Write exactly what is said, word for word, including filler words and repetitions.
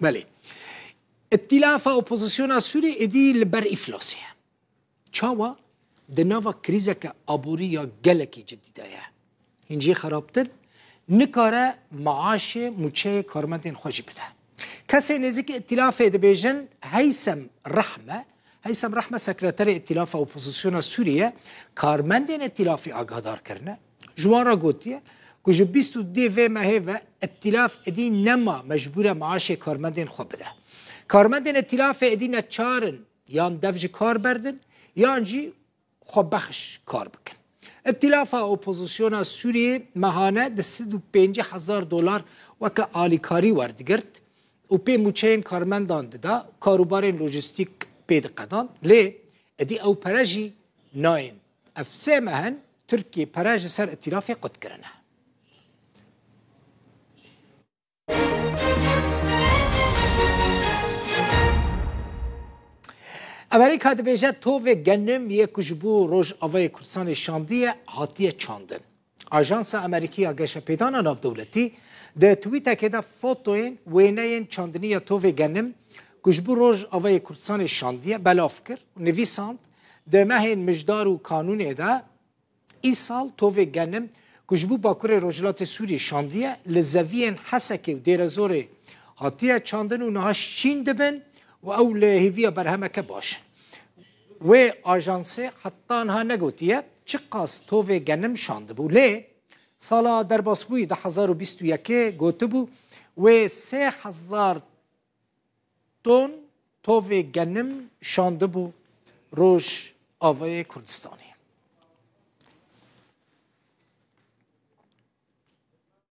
Belê. Îtîlafa Opozisyona Sûriyê êdî li ber îflasê ye. Çawa? Di nava krîzeke aborî ya gelekî cidî de ye. Hîn jî xerabtir, nikare maaşê, mûçeyê karmendên xwe jî bide. Kesê nêzîkî îtîlafê dibêjin Heysem Rehme, Heysem Rehme sekreterê Îtîlafa Opozisyona Sûriyê ye, karmendên îtîlafê agahdar kirine. Ji wan re gotiye ku ji bîst û duyê vê mehê ve îtîlaf êdî nema mecbûr e maaşê karmendên xwe bide. Karmendên îtîlafê êdî neçar in yan dev ji kar berdin yan jî xwebexş kar bikin. Îtîlafa Opozisyona Sûriyê mehane di sed û pêncî hezar dolar weke alîkarî werdigirt û pê mûçeyên karmendan dida, karûbarên lojîstîk pê diqedan. Lê êdî ew pere jî nayên. Ev sê meh in Tirkiyê pere ji ser îtîlafê qut kirine. Amerîka dibêje tovê genim yê ku ji bo Rojavayê Kurdistanê şandiye, hatiye çandin. Ajansa Amerîkî ya Geşepêdana Navdewletî di twîtekê de fotoyên, wêneyên çandinî ya tovê genim ku ji bo Rojavayê Kurdistanê şandiye, belav kir û nivîsand, di mehên Mijdar û Kanûnê de, Îsal tovê genim ku ji bo Bakurê Rojhilatê Sûriyê şandiye, li zeviyên Hesekê û Dêrezorê hatiye çandin û niha şîn dibin û ew li hêviya berhemeke baş in. Wê ajansê heta niha negotiye çiqas tovê genim şandibû. Lê sala derbasbûyî du hezar û bîst û yekê gotibû, wê sê hezar ton tovê genim şandibû Rojavayê Kurdistanê.